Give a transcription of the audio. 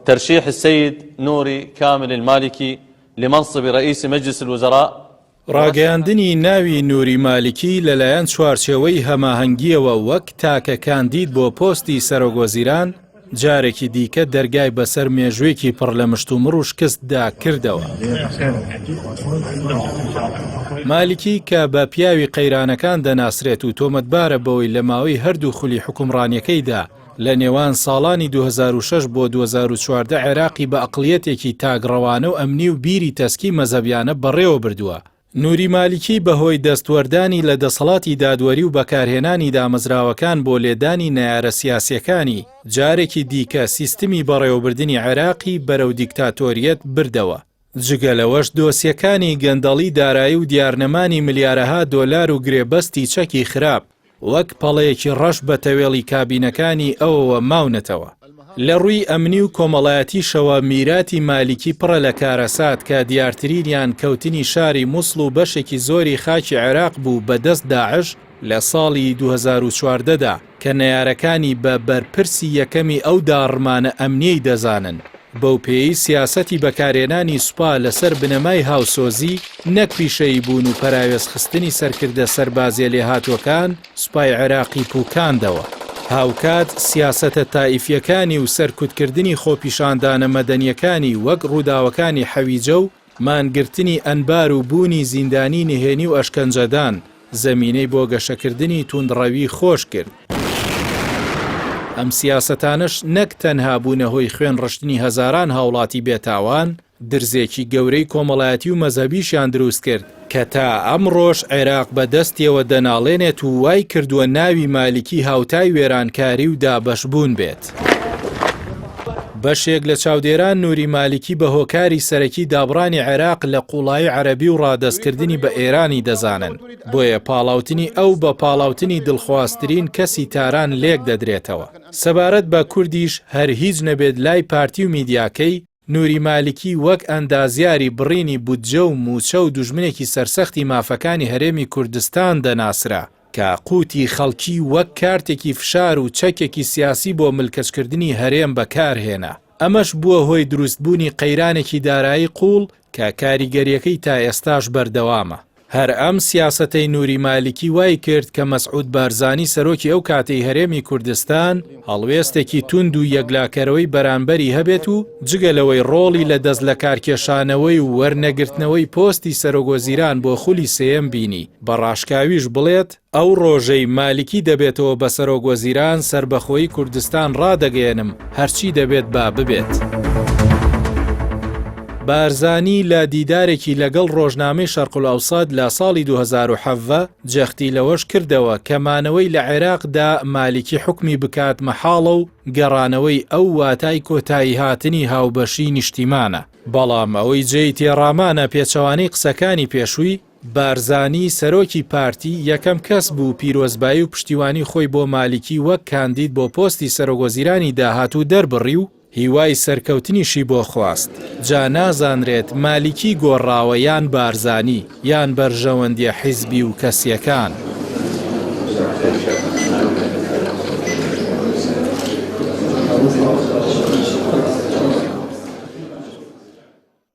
ترشيح السيد نوري كامل المالكي لمنصب رئيس مجلس الوزراء. ڕاگەیاندنی ناوی نوری مالکی لەلایەن چوارچێوەی هەماهەنگییەوە وەک تاکە کاندید بۆ پۆستی سەرۆکوەزیران، جارێکی دیکە دەرگای بەسەر مێژوویەکی پڕ لە مشتومڕ و شکستدا کردەوە. مالکی کە بە پیاوی قەیرانەکان دەناسرێت و تۆمەتبارە بەوەی لە ماوەی هەردوو خولی حوکمڕانیەکەیدا لە نێوان ساڵانی 2006 بۆ 2014 عێراقی بە ئەقڵیەتێکی تاکڕەوانە و ئەمنی و بیری تەسکی مەزهەبیانە بەڕێوە بردووە، نوری مالیکی بەهۆی دەستوەردانی لە دەسەڵاتی دادوەری و بەکارهێنانی دامەزراوەکان بۆ لێدانی نەیارە سیاسیەکانی، جارێکی دیکە سیستمی بەڕێوەبردنی عێراقی بەرەو دیکتاتۆریەت بردەوە. جگە لەوەش دۆسیەکانی گەندەڵی دارایی و دیارنەمانی ملیارەها دۆلار و گرێبەستی چەکی خراپ، وەک پەڵەیەکی ڕەش بە تەوێڵی کابینەکانی ئەوەوە ماونەتەوە. لە ڕووی ئەمنی و کۆمەڵایەتیشەوە میراتی مالیکی پڕە لە کارەسات کە دیارترینیان کەوتنی شاری موسڵ و بەشێکی زۆری خاکی عێراق بوو بە دەست داعش لە ساڵی 2014 دا کە نەیارەکانی بە بەرپرسی یەکەمی ئەو داڕمانە ئەمنیەی دەزانن. بەو پێیەی سیاسەتی بەکارهێنانی سوپا لەسەر بنەمای هاوسۆزی نەک پیشەیی بوون و پەراوێزخستنی سەرکردە سەربازیە لێهاتووەکان سوپای عێراقی پوکاندەوە. هاوکات سیاسەتە تائیفیەکانی و سەرکوتکردنی خۆپیشاندانە مەدەنیەکانی وەک ڕووداوەکانی حەویجە و مانگرتنی ئەنبار و بوونی زیندانی نهێنی و ئەشکەنجەدان، زەمینەی بۆ گەشەکردنی توندڕەوی خۆش کرد. ئەم سیاسەتانەش نەک تەنها بوونە هۆی خوێن ڕشتنی هەزاران هاوڵاتی بێتاوان، درزێکی گەورەی کۆمەڵایەتی و مەزهەبیشیان دروست کرد، کە تا ئەمڕۆش عێراق بە دەستیەوە دەناڵێنێت و وای کردووە ناوی مالیکی هاوتای وێرانکاری و دابەشبوون بێت. بەشێک لە چاودێران نوری مالیکی بە هۆکاری سەرەکی دابڕانی عێراق لە قوڵایی عەرەبی و ڕادەستکردنی بە ئێرانی دەزانن، بۆیە پاڵاوتنی ئەو بە پاڵاوتنی دڵخوازترین کەسی تاران لێکدەدرێتەوە. سەبارەت بە کوردیش هەر هیچ نەبێت لای پارتی و میدیاکەی، نوری مالکی وەک ئەندازیاری بڕینی بودجە و مووچە و دوژمنێکی سەرسەختی مافەکانی هەرێمی کوردستان دەناسرا، کە قوتی خەڵکی وەک کارتێکی فشار و چەکێکی سیاسی بۆ ملکەچکردنی هەرێم بەکارهێنا. ئەمەش بووە هۆی دروستبوونی قەیرانێکی دارایی قووڵ کە کاریگەریەکەی تا ئێستاش بەردەوامە. هەر ئەم سیاسەتەی نوری مالیکی وای کرد کە مەسعود بارزانی سەرۆکی ئەو کاتەی هەرێمی کوردستان هەڵوێستێکی توند و یەکلاکەرەوەی بەرانبەری هەبێت و جگە لەوەی ڕۆڵی لە دەستلەکارکێشانەوەی و وەرنەگرتنەوەی پۆستی سەرۆکوەزیران بۆ خولی سێیەم بینی بە ڕاشکاویش بڵێت ئەو ڕۆژەی مالکی دەبێتەوە بە سەرۆک وەزیران سەربەخۆیی کوردستان ڕادەگەیەنم هەرچی دەبێت با ببێت. بارزانی لە دیدارێکی لەگەڵ ڕۆژنامەی شەرقولئەوسەت لە ساڵی 2017 جەختی لەوەش کردەوە کە مانەوەی لە عێراقدا مالکی حوکمی بکات مەحاڵە و گەڕانەوەی ئەو واتای کۆتاییهاتنی هاوبەشیی نیشتیمانە. بەڵام ئەوەی جێی تێڕامانە پێچەوانەی قسەکانی پێشووی، بارزانی سەرۆکی پارتی یەکەم کەس بوو پیرۆزبایی و پشتیوانی خۆی بۆ مالیکی وەک کاندید بۆ پۆستی سەرۆکوەزیرانی داهاتوو دەربڕی و هیوای سەرکەوتنیشی بۆ خواست. جا نازانرێت مالیکی گۆڕاوە یان بارزانی یان بەرژەوەندیە حیزبی و کەسیەکان.